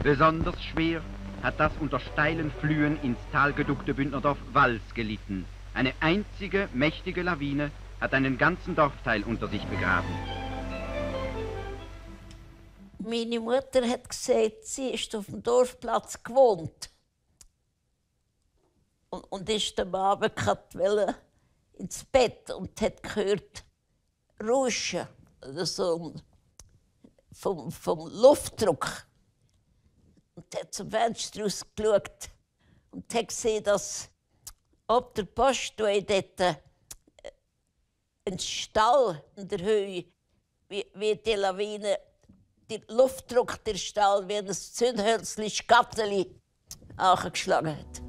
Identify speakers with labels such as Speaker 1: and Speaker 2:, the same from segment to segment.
Speaker 1: Besonders schwer hat das unter steilen Flühen ins Tal geduckte Bündnerdorf Wals gelitten. Eine einzige mächtige Lawine hat einen ganzen Dorfteil unter sich begraben.
Speaker 2: Meine Mutter hat gesagt, sie ist auf dem Dorfplatz gewohnt. Und ist am Abend grad ins Bett und hat gehört Rauschen oder so vom Luftdruck. Und hat zum Fenster rausgeschaut und hat gesehen, dass ob der Post dort ein Stall in der Höhe, wie die Lawine, der Luftdruck der Stall wie ein Zündhölzli Schatteli angeschlagen hat.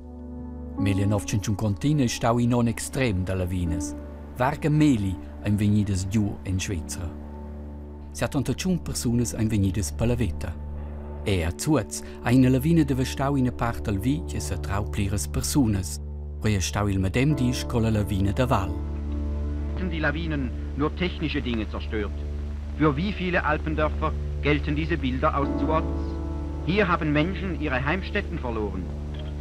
Speaker 3: 1951 è stau in non extrem da lavinas. Varga meli ein vegnidas giu en Svizzera. 71 persunas ein vegnidas per la veta. E a Zuoz ha ina lavina devastau ina part dal vitg e satrau pliras persunas. Quei è stau il medem di sco la lavina da Val.
Speaker 1: Die Lawinen nur technische Dinge zerstört. Für wie viele Alpendörfer gelten diese Bilder aus Zuoz? Hier haben Menschen ihre Heimstätten verloren.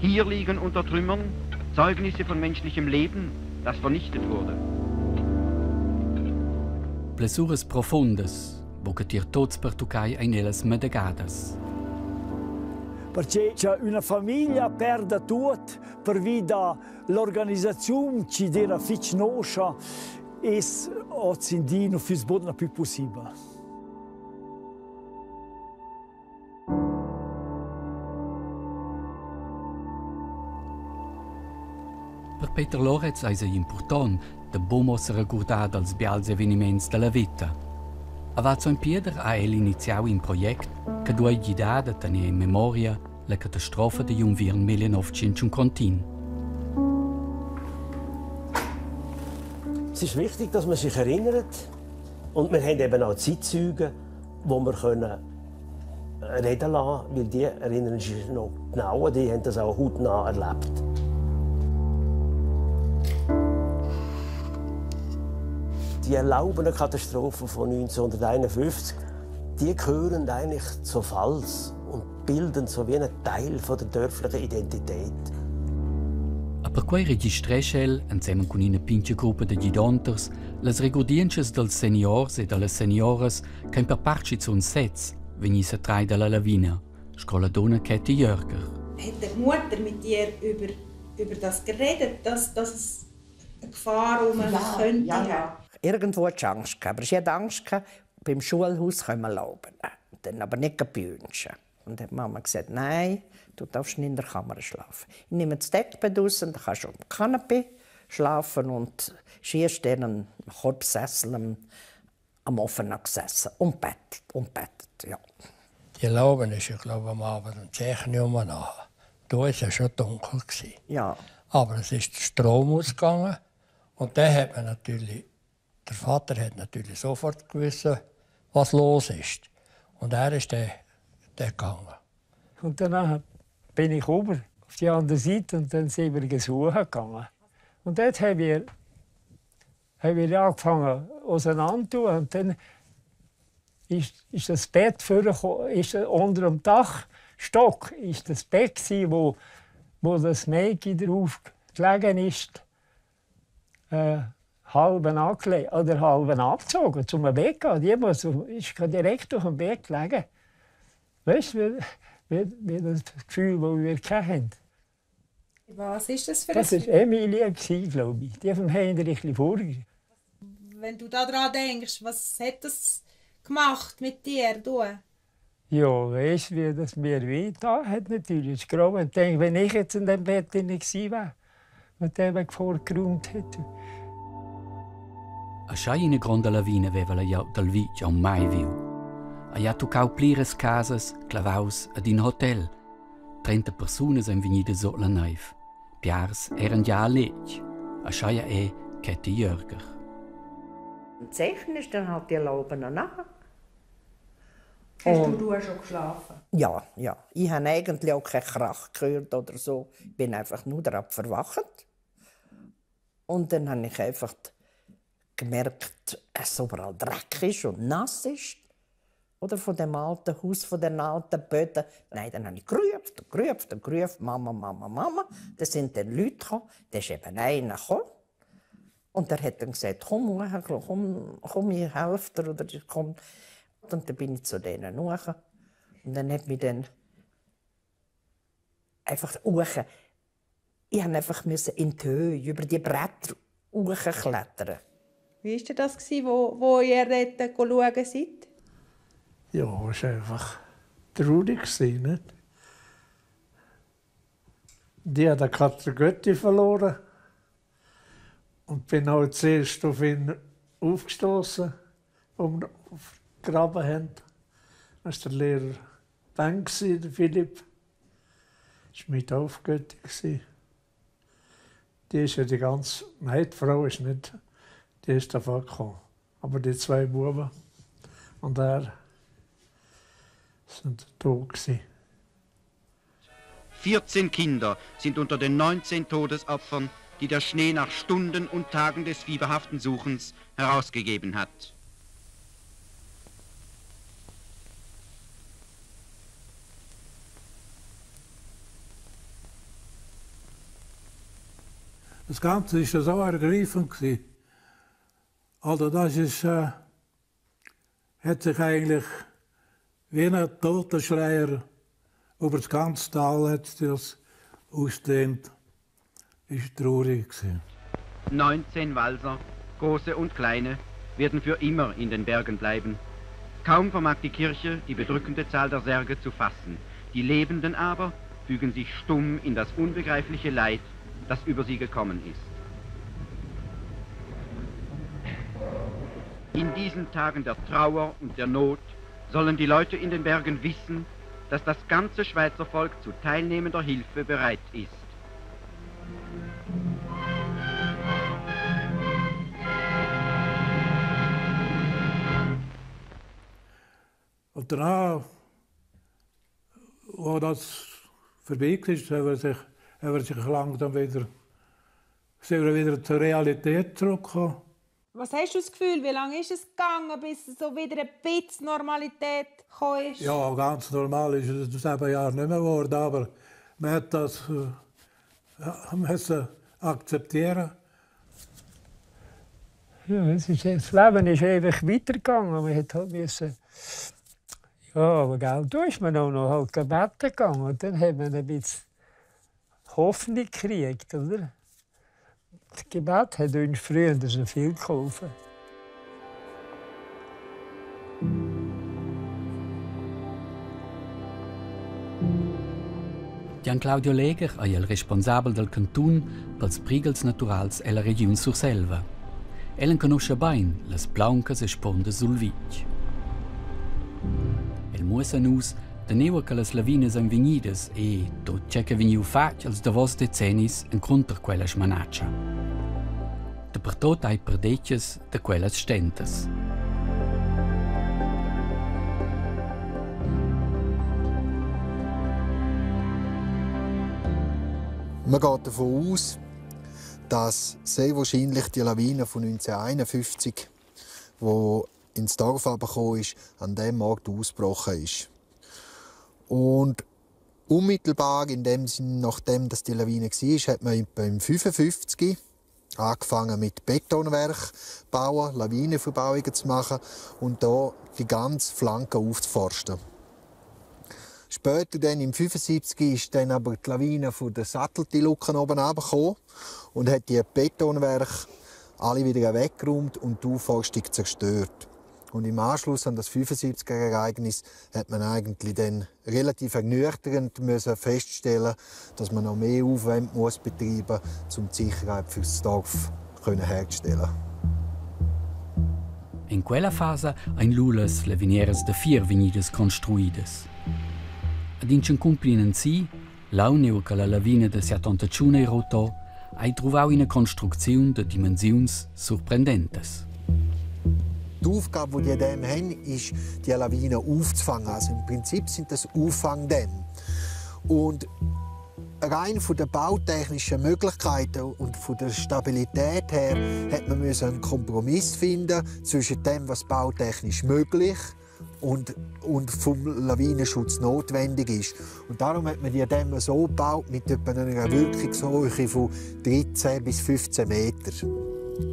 Speaker 1: Hier liegen unter Trümmern Zeugnisse von menschlichem Leben, das vernichtet wurde.
Speaker 3: Blessuras profundas, buca tier tots pertuccai ein ellas medegadas.
Speaker 4: Perché c'è una famiglia perda tuot pervi da l'organisaziun chi d'eira fich noscha es hozindi nu füss bod na plü pussibel.
Speaker 3: Per Peter Loretz eis ei impurtont da buca mo seregurdar dals bials eveniments dalla veta. A Val Sogn Pieder ha el iniziau in project che duei gidar da tener en memoria la catastrofa digl unviern 1951.
Speaker 5: Es ist wichtig, dass man sich erinnert. Und wir haben eben auch Zeitzeugen, wo wir können reden lassen, weil die erinnern sich noch genau, die haben das auch hautnah erlebt. Die erlaubenen Katastrophen von 1951, die gehören eigentlich zur Pfalz und bilden so wie einen Teil von der dörflichen Identität.
Speaker 3: E perquei registrescha el, ensemen cun ina pintga gruppa da gidonters, las regurdientschas dals seniors e dallas senioras ch'ein per part schizun sezs vegni satrai dalla lavina, sco la dunna Käthi Jörger.
Speaker 6: Hat die Mutter mit dir über das geredet, dass es eine Gefahr um ja, könnte
Speaker 7: ja.
Speaker 6: haben?
Speaker 7: Irgendwo hat sie Angst gehabt, aber sie hat Angst gehabt, beim Schulhaus können wir laufen. Dann aber nicht bei uns. Und hat Mama gesagt, nein, du darfst nicht in der Kammer schlafen. Ich nehme das Deckbett raus und dann kannst du auf dem Kanapee schlafen. Und sie ist dann am Korbsessel am Ofen gesessen und bettet, und bettet, ja.
Speaker 8: Die Lauben ist, ich glaube, am Abend um 10 Uhr umeinander. Da war es ja schon dunkel.
Speaker 7: Ja.
Speaker 8: Aber es ist der Strom ausgegangen. Und dann hat man natürlich, der Vater hat natürlich sofort gewusst, was los ist. Und er ist dann gegangen.
Speaker 9: Und danach bin ich rüber auf die andere Seite und dann sind wir suchen gegangen. Und dort haben wir angefangen auseinander zu tun. Und dann ist das Bett vorgekommen, ist unter dem Dachstock ist das Bett gewesen, wo das Mädchen drauf gelegen ist, halb angelegt oder halb abgezogen, zum Bett gehen. Die ist direkt auf dem Bett gelegen. Weißt du, wie das Gefühl, das wir hatten.
Speaker 6: Was ist das für
Speaker 9: Das
Speaker 6: ein
Speaker 9: war Emilie, glaube ich. Die vom Heinrich Furger.
Speaker 6: Wenn du daran denkst, was hat das gemacht mit dir? Du?
Speaker 9: Ja, weißt du, wie das mir weh da hat natürlich. Ich glaube, ich denke, wenn ich jetzt in dem Bett drin gewesen wäre, mit dem ich vorgeräumt hätte.
Speaker 3: A schai ina gronda lavina veva la glieud dal vitg aunc mai viu. Ei ha tuccau pliras casas, clavaus ed in hotel. 30 persunas ein vegnidas sut la neiv. Biars eran gia a letg. Aschia è Käthi Jörger.
Speaker 7: Und Zeichen ist dann halt die Lauben nachher.
Speaker 6: Hast du auch schon geschlafen?
Speaker 7: Ja, ja. Ich habe eigentlich auch keinen Krach gehört oder so. Ich bin einfach nur darauf verwacht. Und dann habe ich einfach gemerkt, dass überall Dreck ist und nass ist. Oder von dem alten Haus, von den alten Böden. Nein, dann habe ich gerufen und gerufen und gerufen, Mama, Mama, Mama. Da sind dann Leute gekommen. Da ist eben einer gekommen. Und der hat dann gesagt, komm, komm, komm, ich helfe dir. Oder ich komm. Und dann bin ich zu denen hoch. Und dann hat mich dann einfach hoch. Ich musste einfach in die Höhe, über die Bretter hochklettern.
Speaker 6: Wie war das, wo ihr dort schauen seid?
Speaker 10: Ja, es war einfach traurig, nicht? Die hat den Götti verloren. Und bin auch zuerst auf ihn aufgestoßen, als wir aufgegraben haben. Das war der Lehrer Ben, der Philipp. Das war mein Taufgötti. Die ist ja die ganze... Nein, die Frau ist nicht... Die ist davon gekommen. Aber die zwei Buben und er sind tot.
Speaker 1: 14 Kinder sind unter den 19 Todesopfern, die der Schnee nach Stunden und Tagen des fieberhaften Suchens herausgegeben hat.
Speaker 10: Das Ganze war so ergreifend. Also das ist, hat sich eigentlich wie ein Totenschleier über das ganze Tal hat sich das ausdehnt. Ist traurig.
Speaker 1: 19 Walser, große und kleine, werden für immer in den Bergen bleiben. Kaum vermag die Kirche die bedrückende Zahl der Särge zu fassen. Die Lebenden aber fügen sich stumm in das unbegreifliche Leid, das über sie gekommen ist. In diesen Tagen der Trauer und der Not sollen die Leute in den Bergen wissen, dass das ganze Schweizer Volk zu teilnehmender Hilfe bereit ist.
Speaker 10: Und danach, als das vorbei war, haben wir sich langsam wieder, sind wir wieder zur Realität zurückgekommen.
Speaker 6: Was hast du das Gefühl, wie lange ist es gegangen, bis so wieder ein bisschen Normalität gekommen ist?
Speaker 10: Ja, ganz normal ist es 7 Jahre nicht mehr geworden, aber man hat das müssen akzeptieren.
Speaker 9: Ja, das Leben ist ewig weitergegangen. Man hat halt müssen, ja, aber gell, da ist man auch noch halt gebeten gegangen. Und dann hat man ein bisschen Hoffnung gekriegt, oder? Das Gebet hat uns früher so viel geholfen.
Speaker 3: Gian Claudio Leger è il responsabile del cantun pels prigels naturals e la regiun Surselva. El conosce ben las plauncas e spondas sul vitg. El muossa nus da neua che las lavinas han vegnidas e tot ciò che vegniu fatg als davos decennis inconter quella smanaccia. Dapertot hai perdetgas da quellas stentas.
Speaker 11: Man geht davon aus, dass sehr wahrscheinlich die Lawine von 1951, die ins Dorf gekommen ist, an diesem Ort ausgebrochen ist. Und unmittelbar, in dem Sinn, nachdem dass die Lawine war, hat man im 1955 angefangen mit Betonwerk bauen, Lawinenverbauungen zu machen und da die ganze Flanke aufzuforsten. Später dann, im 1975, ist dann aber die Lawine von der Satteltilucken oben runtergekommen und hat die Betonwerke alle wieder weggeräumt und die Aufforstung zerstört. Und im Anschluss an das 75er-Ereignis hat man eigentlich dann relativ ernüchternd müssen feststellen, dass man noch mehr Aufwand muss betreiben muss, um die Sicherheit für das Dorf herzustellen.
Speaker 3: In quella fase ein lulas lavinieras de fier vegnidas construidas. Ad in cumplinen si, l'auneu che la lavina de 71 rotò, hai trovau una construcziun de dimensiuns sorprendentes.
Speaker 11: Die Aufgabe, die die Dämme haben, ist, die Lawinen aufzufangen. Also im Prinzip sind das Auffangdämme. Und rein von den bautechnischen Möglichkeiten und von der Stabilität her hat man einen Kompromiss finden zwischen dem, was bautechnisch möglich und vom Lawinenschutz notwendig ist. Und darum hat man die Dämme so gebaut mit etwa einer Wirkungshöhe von 13 bis 15 Metern.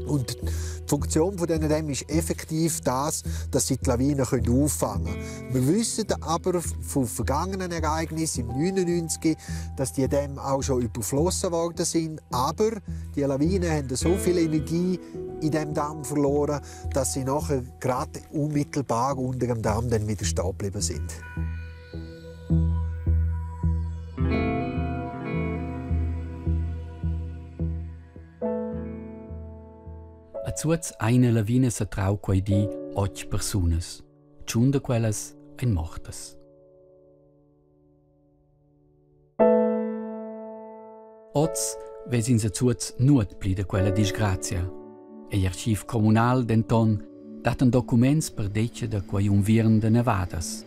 Speaker 11: Und die Funktion von diesen Dämmen ist effektiv das, dass sie die Lawinen auffangen können. Wir wissen aber von vergangenen Ereignissen im 99, dass die Dämme auch schon überflossen worden sind. Aber die Lawinen haben so viel Energie in diesem Damm verloren, dass sie nachher gerade unmittelbar unter dem Damm dann wieder stehen geblieben sind.
Speaker 3: A Zuoz eine lavina sa trau quei di otg persunas. Tschun da quellas ein mortas. Oz vesins a Zuoz nuot pli da quella disgrazia. Egl archiv communal denton dattan documents per detga da quei unviern da nevadas.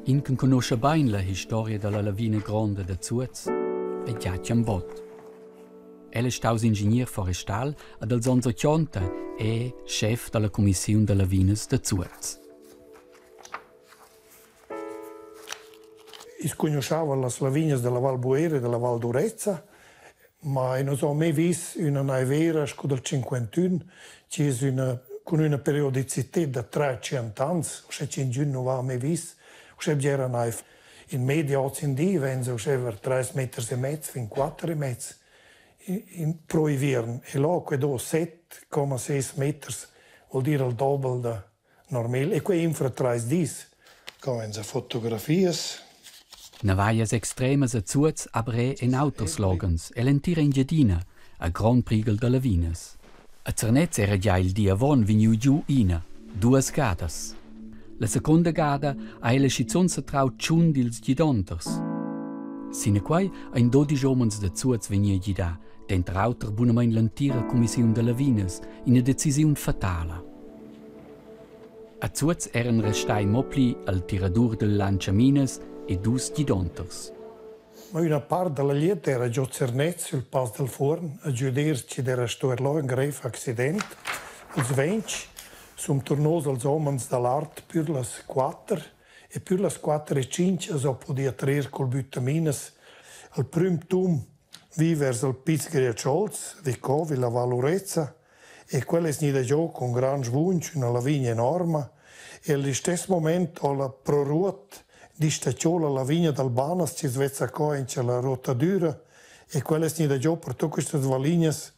Speaker 3: In che conosce bein la historia dalla lavina gronda da Zuoz ei Giachen Bott. El è staus ingenier forestal ad els onns 80 e chef dalla cumissiun da lavinas da Zuoz.
Speaker 12: I's cugnuschava las lavignas da la Val Buera e da la Val d'Urezza, ma i nu s'ho mai vis üna naivera scu dal 51 chi es üna cun üna periodicità da 300 ans, uschè ch'ingün nu va mai vis uschè bgera naiv. In media hozindi vainsa uschè var trais meters e mez fin quatter e mez in pro inviern e là que do 7,6 meters, vuol dir il dobel da normal e quei infra trais dis. Comenza fotografias.
Speaker 3: Navaglias extremas a Zuoz aber er en auters loghens ell'entira Engiadina a grond prighel da lavinas. A Zernez era gia il di avon vegniu giu ina, duas gadas. La secunda gada ha ella schizun satrau tschun dils gidonters. Sinaquei ein dodisch umens da Zuoz vegni a gidar, denter auter bunamein l'entira cumissiun da lavinas, ina decisiun fatala. A Zuoz eran restai mo pli al tiradur dil lanciaminas e dus gidonters.
Speaker 12: Ma üna part da la glieud era giò Zernez sül Pass dal Fuorn a giuder chi'd era sto er là ün greiv accident. Als 20 sun turnos als homens da l'art pür las quatter e pür las quatter e tschinch as ho pudì trer cul büttaminas al prüm tum vi vers il Piz Griatschols, vi co, vi la Val Urezza e quella es gnida giò cun grand svunch, üna lavina enorma e al listess mumaint ho la proruot distachò la lavina dal Banas chi's vezza co aint la ruottadüra e quella es gnida giò per tuot quistas vallignas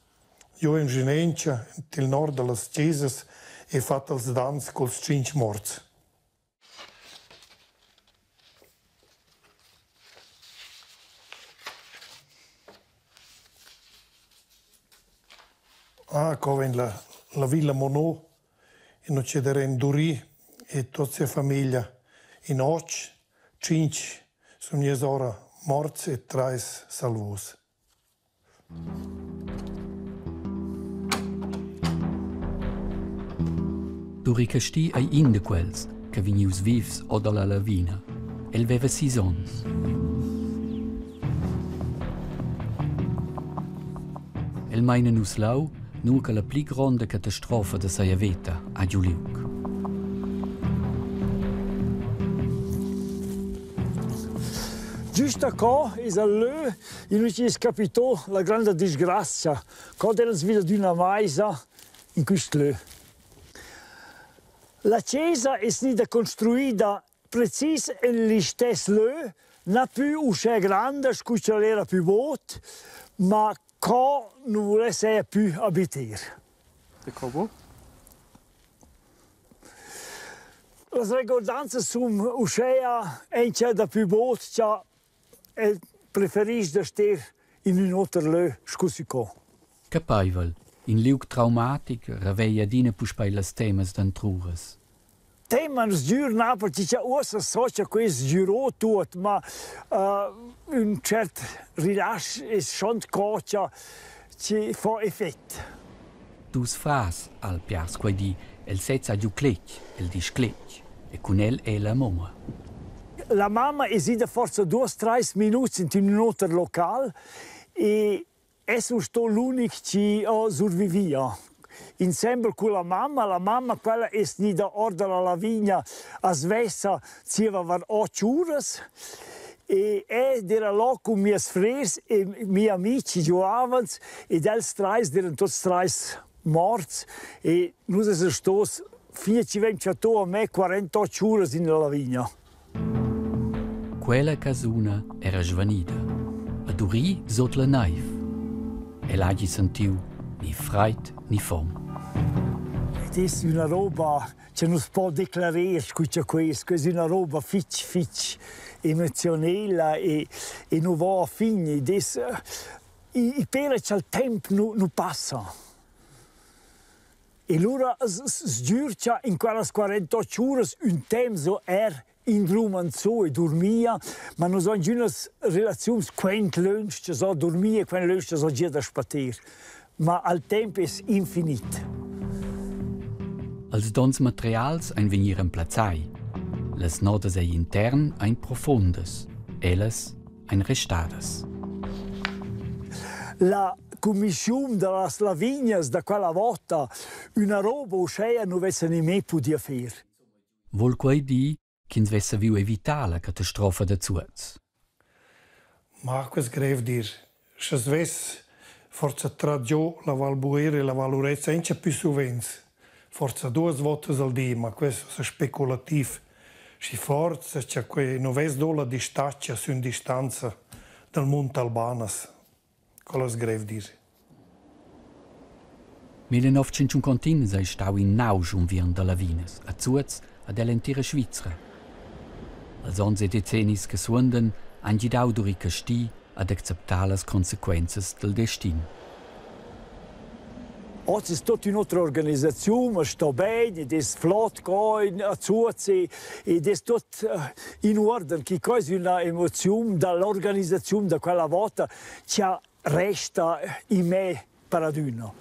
Speaker 12: giò in Genencha, il nord da las chesas e fat els dans culs tschinch morts. Ah, co vegn la Villa Monod e nu cederà Duri e tuot sia famiglia in och, tschinch sun gnieus ora morts e trais salvos.
Speaker 3: Duri Casti ei in da quels che vegnius vivs or dalla lavina. El veva sis onns. El meina nus leu, nua che la pli gronda catastrofa da sia veta ha giu liug.
Speaker 4: Giusta co es al lö in cui es capitò la granda disgrazia. Co d'eran svida d'üna maisa in quist lö. La chesa es gnida construida precis in listess lö, na pü uschè granda scu ch'el era pü bod, ma co nu vuless eir pü abiter.
Speaker 13: E co vo?
Speaker 4: Las regordanzas sun uschea auncha da pü bod cha el preferisch da ster in ün oter lö scu sü co.
Speaker 3: Capeivel, in liug traumatic reveglia adina puspei las temas d'antruras.
Speaker 4: Tema sgür na, perche cha uossa so cha quist sgürò tuot, ma ün tschert rilasch es schon co cha chi fa effet.
Speaker 3: Dus frars al piars quei di, el sez ha giu cletg, el discletg, e cun el è la mumma.
Speaker 4: La mamma es ida forsa duos, trais minuts in ün oter local e es sto l'unic chi ho survivia. Insembel culla mamma, la mamma quella es gnida or da la lavina a svessa zieva var och uras e ed era là cun mieus frers e miei amici giovans ed els trais d'eran tuots trais morts e nus essan stos fin chi vegn chattò a me 48 uras in la lavina.
Speaker 3: Quella casuna era svanida. A Duri sot la naiv. El hagi sentiu ni freit ni fom.
Speaker 4: Ed es üna roba che nus po declarer scu cha que es. Que es üna roba fich, fich emozionela e, e nu vo a fin. Id es i, i pera cha'l temp nu, nu passa. E lura sgür cha in quellas 48 uras ün temp so er indrumanzò e dormia, ma nus ho ingünas relaziuns quent lönch cha so dormir e quent lönch cha so gia da spater. Ma al temp es infinit.
Speaker 3: Els dons materials ein vegnir remplazzai. Las nodas egl intern ein profundas. Ellas ein restadas.
Speaker 4: La cumischiun da las lavignas da quella vota üna roba uschea nu vessa nimé pudia fer.
Speaker 3: Vul quei dir ch'ins vess saviu evitar la catastrofa da Zuoz?
Speaker 12: Ma quest grev dir. Sche svess forsa trat giò la Val Buer e la Val Urezza auncha pü suvenz, forsa duos voutas al di, ma questo es speculativ. Schi forsa cha que nu vess do la distaccia sün distanza dal Munt Albanas. Quel es grev dir.
Speaker 3: 1951 ei stau in nausch unviern da lavinas a Zuoz ad ell'entira Svizra. Els onns e decennis che suondan han gidau Duri Casti ad acceptar las consequenzas dal destin.
Speaker 4: Oz es tuot ün'otra organisaziun, ma sto bain, ed es flot co in a Zuoz ed es tuot in uorden, chi co es üna emoziun da l'organisaziun da quella vota cha resta in me per adüna.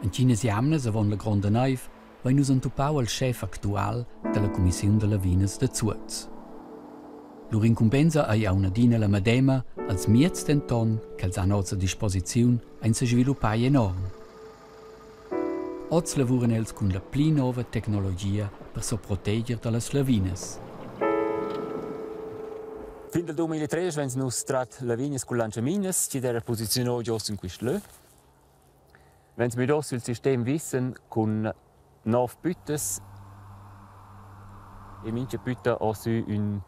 Speaker 3: Entginas jamnas avon la gronda neiv vein nus entupau al schef actual dalla cumissiun da lavinas da Zuoz. Lur incumbensa ei aunc adina la medema, als mieds denton ch'els han oz a disposiziun ein sesviluppai enorm. Oz lavuran els cun la pli nova tecnologia per seproteger dallas lavinas.
Speaker 13: Fin dal 2003 vegn nus trat lavinas cun lanciaminas chi'd era posiziunà giò sün quist lö. Vegn müdà sül sistem Wissen cun nov püttas e mincha pütta ho sü ün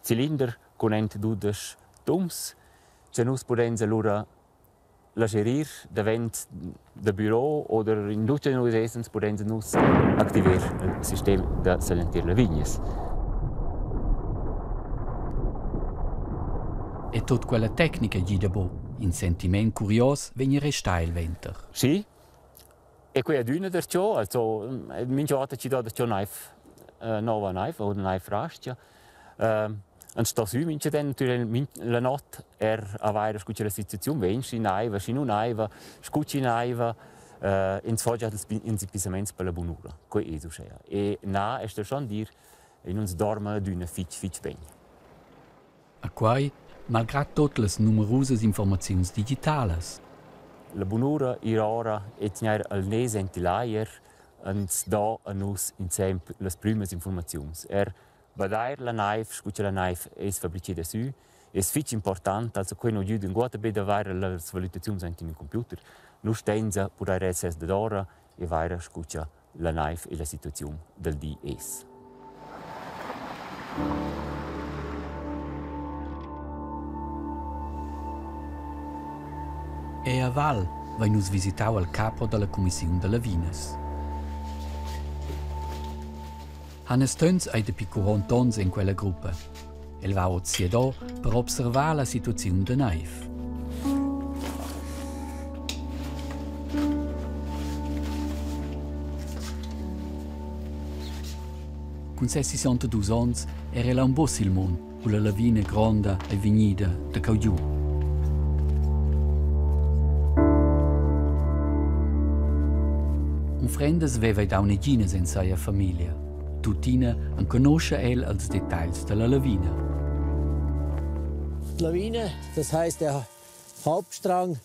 Speaker 13: cilinder cun ent dudesch tums cha nus pudains alura lascher ir davent da büro oder in tutte nus essens pudains nus activer il sistem da salentir lavignas.
Speaker 3: E tut quella tecnica gida buc. In sentiment curios vegn restà el venter.
Speaker 13: Sì. E quei adüna darcheu, also mincha vota chi do darcheu naiv, nova naiv o naiv rascha, ans sto sü mincha di natüralmaing la not er avair scu cha la situaziun vegn, schi naiva, schi nu naiva, scu chi naiva, ins fa già ils impissamaints per la bunura. Quei es uschea. E na, es da schon dir, i nu'ns dorma adüna fich fich bain.
Speaker 3: A quai malgrad tot las numerusas informaziuns digitalas.
Speaker 13: La bunura ir ora e tgnair al nes ent il ajer ans do a nus insem las prümas informaziuns. Er badair la naiv scu cha la naiv es fabricheda sü es fich important, also quai nu güda ünguotta be d'avair las valütaziuns aint in ün computer. Nus stainsa pudair esser dadora e vaira scu cha la naiv e la situaziun dal di es.
Speaker 3: E a Val vein nus visitau al capo dalla cumissiun da lavinas. Hannes Töns ei dapi 40 onns en quella gruppa. El va oz siadò per observar la situaziun da naiv. Cun ses 62 onns era el aunc buc sil mund, cu la lavina gronda ei vegnida da cau giu. Unfrendas veva ei dau neginas en sia famiglia. Tuttina enconoscha el els detagls dalla lavina.
Speaker 14: Die Lawine, das heißt der Hauptstrang,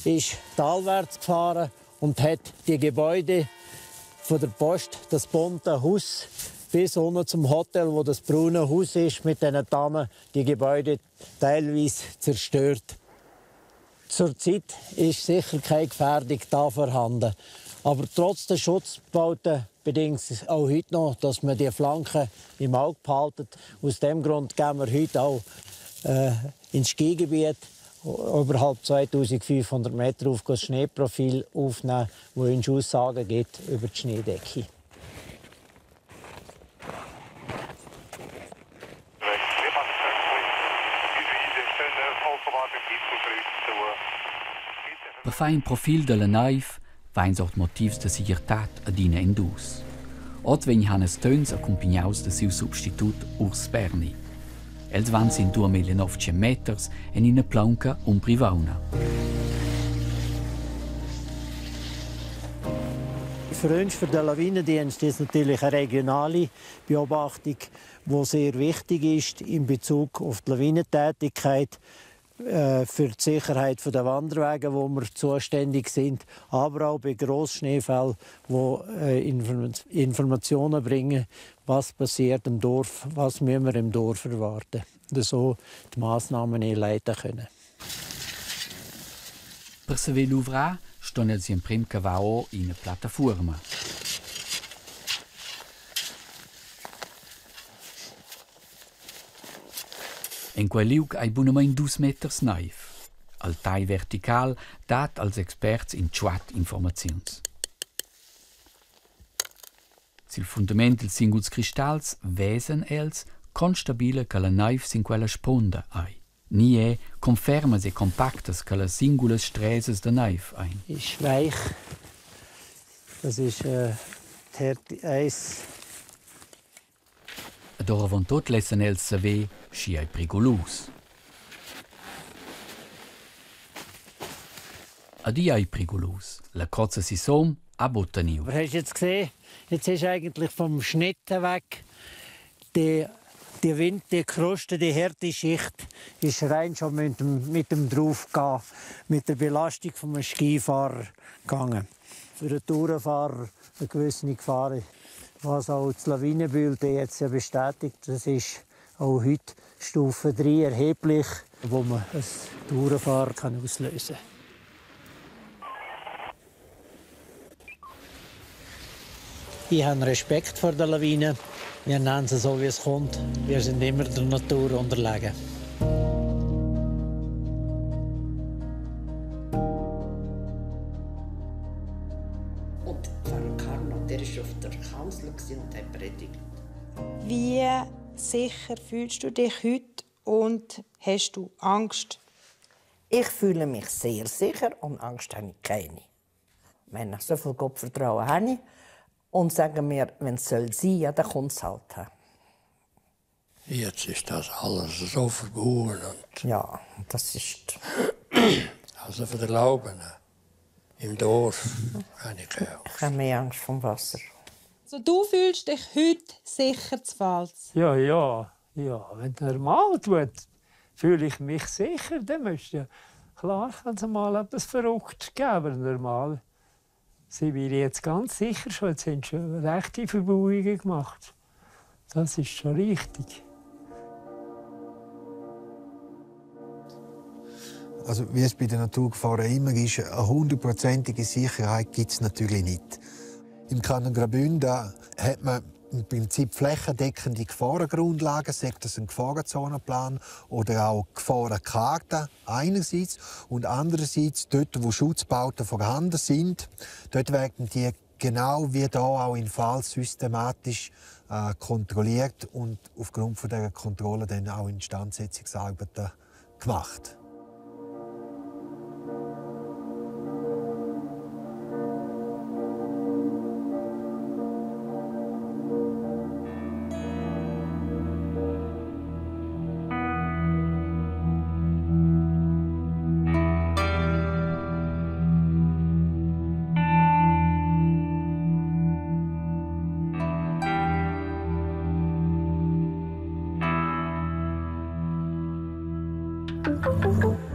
Speaker 14: ist talwärts gefahren und hat die Gebäude von der Post, das bunte Haus, bis unten zum Hotel, wo das braune Haus ist mit den Tannen, die Gebäude teilweise zerstört. Zurzeit ist sicher keine Gefährdung da vorhanden. Aber trotz der Schutzbauten bedingt es auch heute noch, dass man die Flanken im Auge behalten. Aus dem Grund gehen wir heute auch ins Skigebiet oberhalb 2500 Meter auf das Schneeprofil aufnehmen, das uns Aussagen gibt über die Schneedecke.
Speaker 3: Per far in profil dalla neiv va ins ord motivs da segirtad adina en dus. Oz vegn Hannes Töns accumpignaus da siu substitut Urs Berni. Els van sin 2900 meters en ina plaunca umbrivauna.
Speaker 14: Für uns, für den Lawinendienst, ist natürlich eine regionale Beobachtung, die sehr wichtig ist in Bezug auf die Lawinentätigkeit, für die Sicherheit der Wanderwege, wo wir zuständig sind, aber auch bei Grossschneefällen, wo Informationen bringen, was passiert im Dorf, was müssen wir im Dorf erwarten, und so die Massnahmen einleiten können.
Speaker 3: Per saver luvrar ston els emprem cavar ora ina plattafuorma. En quei liug ei bunamein dus meters neiv. Al tagl vertical dat als experts in tschuat informaziuns. Sil fundament dils singuls cristals vesan els con stabila che la neiv sin quella sponda ei. Ni è con fermas e compactas che las singulas stresas da neiv ein.
Speaker 14: Ist weich. Das ist die Härte 1.
Speaker 3: Ed oravontut lessan els saver, schi ei prigulus. Ed igl ei prigulus. La cozza sissom ha buca teniu.
Speaker 14: Aber hast du jetzt gesehen, jetzt ist eigentlich vom Schnitt weg die, die Wind, die Kruste, die harte Schicht ist rein schon mit dem Draufgehen, mit der Belastung vom Skifahrer gegangen. Für den Tourenfahrer eine gewisse Gefahr. Was auch das Lawinenbild jetzt ja bestätigt, das ist auch heute Stufe 3 erheblich, wo man als Tourenfahrer kann auslösen kann. Ich habe Respekt vor der Lawine. Wir nehmen sie so, wie es kommt. Wir sind immer der Natur unterlegen.
Speaker 7: Und Pfarrer Carnot, der war auf der Kanzel und hat predigt.
Speaker 6: Wie sicher fühlst du dich heute und hast du Angst?
Speaker 7: Ich fühle mich sehr sicher und Angst habe ich keine. Wenn ich so viel Gottvertrauen habe und sagen mir, wenn es soll sein, ja, dann kommt es halt.
Speaker 8: Jetzt ist das alles so verbogen. Und
Speaker 7: ja, das ist.
Speaker 8: Also von der Lauben im Dorf habe ich keine Angst.
Speaker 7: Ich habe mehr Angst vom Wasser.
Speaker 6: Also du fühlst dich heute sicher zu Vals?
Speaker 9: Ja. Wenn normal tut, fühle ich mich sicher. Dann müsste ja, klar kann es mal etwas verrückt geben, aber normal sind wir jetzt ganz sicher schon. Jetzt sind schon rechte Verbauungen gemacht. Das ist schon richtig.
Speaker 11: Also, wie es bei den Naturgefahren immer ist, eine hundertprozentige Sicherheit gibt es natürlich nicht. Im Kanton Graubünden hat man im Prinzip flächendeckende Gefahrengrundlagen, sei das ein Gefahrenzonenplan oder auch Gefahrenkarte einerseits und andererseits dort, wo Schutzbauten vorhanden sind, dort werden die genau wie da auch in Vals systematisch kontrolliert und aufgrund von dieser Kontrolle dann auch Instandsetzungsarbeiten gemacht.
Speaker 15: Thank you.